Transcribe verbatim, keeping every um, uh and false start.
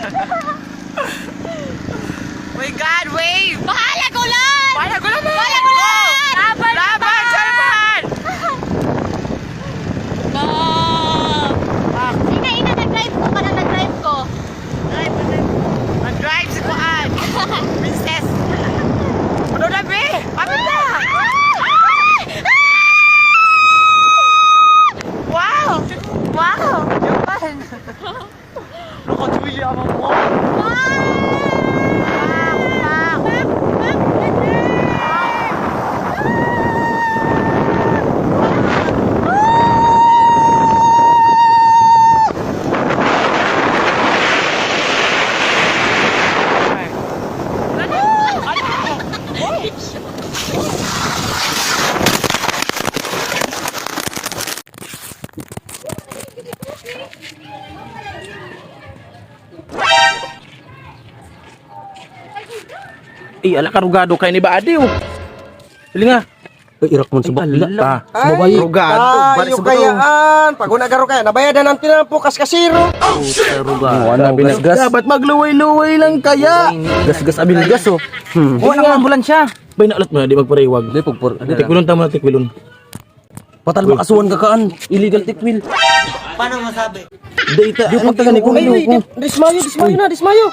My God, wave! Bahalag ulan! Bahalag ulan! Bahalag ulan! Laban, laban, laban! Salman! Go! Ah. Ina, ina, nag-drive ko, para nag-drive ko. Drive, drive. Mag-drive si Kuan. Princess. Ano na, be? Paano na? Wow! Wow! Japan! Nakatuya ang mga Eh, ala, karugado kayo ni Baadi, oh. Dali nga. Ay, irak man sa Ay, bakla. Ala. Ta. Ay, babae. Rugado, balik tayo sa bato. Kayaan. Pag unagaro kaya, nabayadan ang tinampo, kas kasiro. Puta, rugado. Oh, ano, binasgas? Dapat magluway-luway lang kaya. Gasgas, abilgas, oh. Hmm. Wala nang ambulansya. Bay, naulat mo na, di magpariwag. Di, pagpur-, Tikwilon tamo na, tikwilon. Patal, uy, makasuhan ka kaan. Illegal tikwil. Paano masabi? Data, di ano pag taga ni Kuya? Ay, ay, di, dismayo, dismayo na, dismayo.